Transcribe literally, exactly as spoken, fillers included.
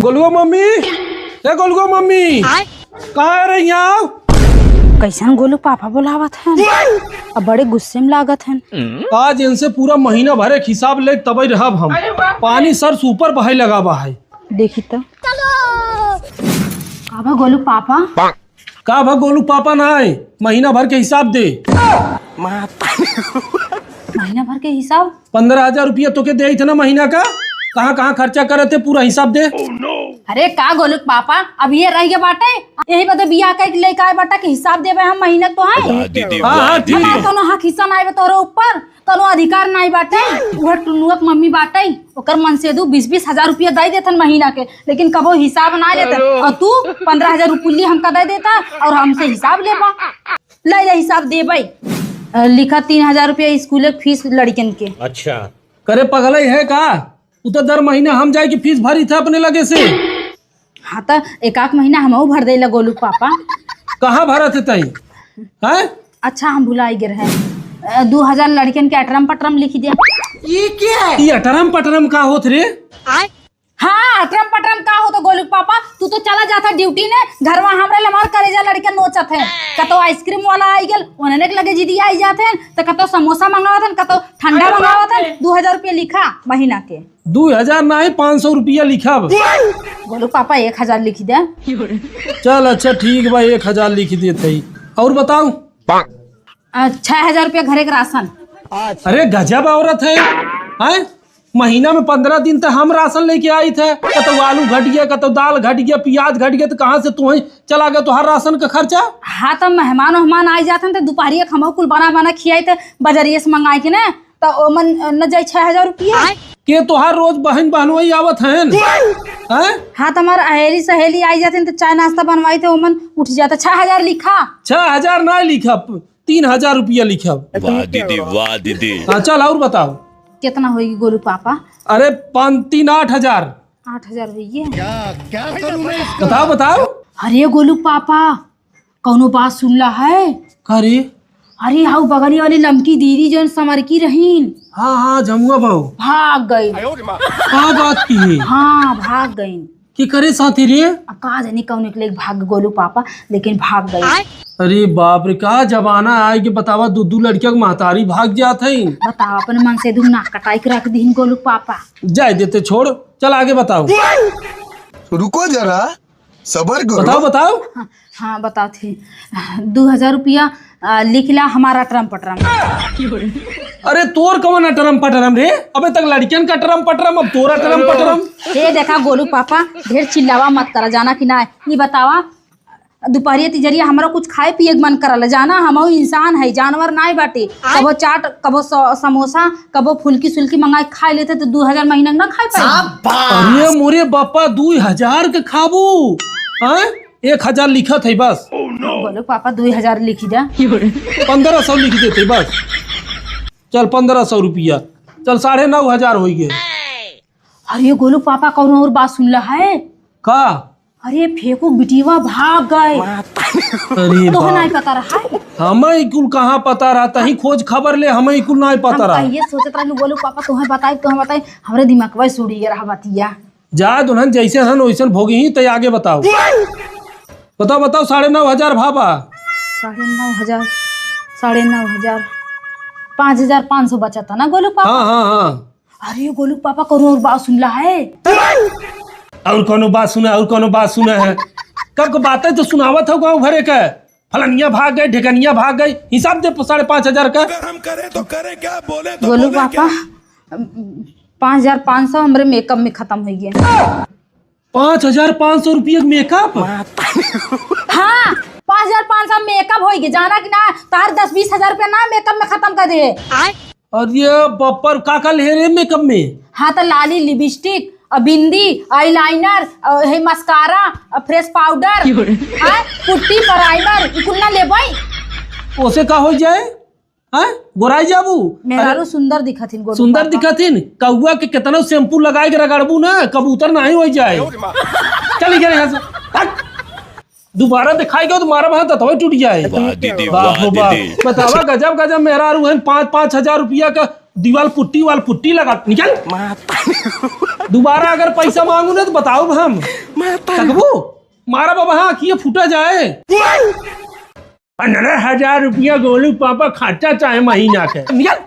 गोलुआ मम्मी, ए गोलुआ मम्मी, आय? कहाँ है रे, यहाँ आओ। कैसन गोलू पापा बोलावत हैं? अब बड़े गुस्से में लागत हैं। आज इनसे पूरा महीना भर एक हिसाब ले तबई रहब हम। पानी सर से ऊपर बहाई लगावा है। देखी तो। का भा गोलू पापा? का भा गोलू पापा ना आए, महीना भर के हिसाब दे। महीना भर के हिसाब? पन्द्रह हजार रुपया तोके देइत है ना महीना का, कहाँ कहाँ खर्चा करत है, पूरा हिसाब दे। अरे का गोलू पापा, अब ये रह गए बाटे, यही बदे बियाह कइके लेके आए बाटा कि हिसाब देबे हम महीना तो है। हाँ, हाँ, ठीक है। हमार कोनो हक हिस्सा ना आवे तोहरे ऊपर, कोनो अधिकार नाई बाटे। उहे टुनुआ के मम्मी बाटे, ओकर मनसेदू बीस बीस हजार रुपया दे देथन महीना के, लेकिन कबो हिसाब ना लेते। और तू पन्द्रह हजार रुपया हमका दे देता और हमसे हिसाब लेबा। ले ले हिसाब देबे। अ, लिखा तीन हजार रुपया स्कूल के फीस लड़कन के। अच्छा। करे पगलई है का? उ तो दर महीना हम जाए के फीस भरी थे अपने लगे से। हाँ, त एक आध महीना हमहू भर देला गोलू पापा। कहाँ भरत है तई? हैं? अच्छा, हम भुलाई गे रहे। अ, दू हजार लड़कन के अटरम पटरम लिखि दे। ये क्या है? ये अटरम पटरम का होत रे? हाँ, अटरम पटरम का होत गोलू पापा? तू तो चला जाता ड्यूटी ने, घरवा हमरे ले हमार करेजा लड़कन नोचत है। कतो आइसक्रीम वाला आई गेल, उन्हने के लगे जिदी आई जात है, त कतो समोसा मंगावत है, कतो ठंडा मंगावत है। दू हजार रुपया लिखा महीना के। दू हजार नाहीं, पाँच सौ रुपया लिखब। गोलू पापा एक हजार लिखि दे। चल अच्छा ठीक बा, एक हजार लिखि देत हई। और बताओ। अ, छह हजार रुपया घरे के राशन। अरे गजब औरत है, हैं? महीना में पन्द्रह दिन त हम राशन लेके आइत है, कतो आलू घट गया, कतो दाल घट गया, पियाज घट गया, त कहाँ से तुहैं चला गया तोहार राशन का खर्चा? हाँ, त मेहमान ओहमान आई जात हैं, त दुपहरिया के हमहू कुल बना बना खियाइत है, बजरिया से मंगाई के ना। त ओमन न जाई छह हजार रुपया। के तोहार रोज बहन बहनोई आवत हैं? हैं? हाँ, त हमार अहेली सहेली आई जात हैं, त चाय नाश्ता बनवाई थे, ओमन उठ जाता। छह हजार लिखा। छह हजार ना लिखब, तीन हजार रुपया लिखब। वाह दीदी, वाह दीदी। हाँ, चल और बताओ। कितना होई गोलू पापा? अरे पाँच तीन आठ हजार। आठ हजार होई है। बताओ, बताओ। अरे गोलू पापा, कौनो बात सुनला है? का रे? अरे, हाउ बगली वाली लमकी दीदी जौन समरकी रहीन। हाँ, हाँ, जमुआ बहू। भाग गई। का बात की है? हाँ, भाग गई। के करे साथे रे? अब का जानी कौन एक लेके भाग गोलू पापा, लेकिन भाग गई। अरे बाप रे, का जमाना आए कि बतावा, दू दू लड़किया के महतारी भाग जात है। बतावा, अपने मनसेदू नाक कटाई के रख दीन गोलू पापा। जाए देते, छोड़, चल आगे बताओ। रुको जरा, सबर करो। बताओ, बताओ। हाँ, हाँ, बताओ थी। दू हजार रुपया, आ, लिखला हमारा टरम पटरम। अरे तोर कौन अटरम पटरम रे? अबे तक लड़कियन का टरम पटरम, अब तोरा टरम पटरम। ए देखा गोलू पापा, ढेर चिल्लावा मत करा, जाना कि ना? ये बतावा, दुपहरिया तिजरिया हमरा कुछ खाए पिए के मन करल, जाना हमहू इंसान है, जानवर नाय बाटे। कबो चाट, कबो स-, समोसा, कबो फुल्की सुल्की मंगाए के खाए लेते तो दू हजार महीना के ना खाए पाए। अरे मोरे बापा, दू हजार के खाबू? हाँ? एक हजार लिखत है बस। गोलू पापा दू हजार लिखि दे। पन्द्रह सौ लिखि देते बस। चल पन्द्रह सौ रुपया। चल साढ़े नौ हजार होइ गए। अरे गोलू पापा कौनो और बात सुनला है? का? अरे फेंकू बिटिया भाग गए। अरे तोह बाप। नाय पता रहा है? हमें ई कुल कहाँ पता रहा? तहीं खोज खबर ले, हमें ई कुल नाय पता हम रहा। कहिए सोचत रहलू गोलू पापा तोहे बताई, तोहे बताई, हमरे दिमागवा से उड़ी रहा बतिया। जा दुल्हन जैसे हन वैसन भोगी ही, तै आगे बताओ। बताओ, बताओ, साढ़े नौ हजार भाबा। साढ़े नौ हजार, साढ़े नौ हजार, पाँच हजार पाँच सौ बचा था ना गोलू पापा? हाँ, हाँ, हाँ। अरे गोलू पापा, कौनो और बात सुनला है? और कौनो बात सुना, और कौनो बात सुना है? कब को बातें तो सुनावत हो गाँव भरे के, फलनिया भाग गए, ढेकनिया भाग गए, हिसाब दे साढ़े पाँच हजार का। अगर हम करें तो करें क्या, बोले तो गोलू बोले पापा, क्या? पाँच हजार पाँच सौ हमरे मेकअप में खत्म हो गए। पाँच हजार पाँच सौ रुपये का मेकअप? हाँ, पाँच हजार पाँच सौ मेकअप होई गे, जाना कि ना? तार दस बीस हजार रुपया ना मेकअप में खत्म कर दे। अरे बप्पर, का का ले रे मेकअप में? हाँ, तो लाली, लिपस्टिक, अ, बिंदी, आईलाइनर, अ, हे मस्कारा, अ, फेस पाउडर, हाँ, पुट्टी, प्राइमर, ई कुल ना लेबई? ओसे का हो जाए? हैं? गोराई जाबू? मेहरारू अरे, सुंदर दिखत हिन, गोलू सुंदर पापा। दिखत हिन? कौआ के केतना शैम्पू लगाए के रगड़बू ना, कबूतर नाही होइ जाए। चल गया यहाँ से। हट। दोबारा दिखाई गयो तो मारा वहाँ दतवे टूट जाए। वाह दीदी, बाप वाह हो बाप। दीदी। बतावा, गजब गजब मेहरारू हैं, पाँच पाँच हजार रुपया का दीवाल पुट्टी वाल पुट्टी लगा, निकल। माता। दोबारा अगर पैसा मांगू ना तो बताओ हम। माता। तकबू? मारा बाबा, हाँ, कि ये फूटा जाए। पन्द्रह हजार रुपया गोलू पापा खर्चा चाहे महीना के। निकल।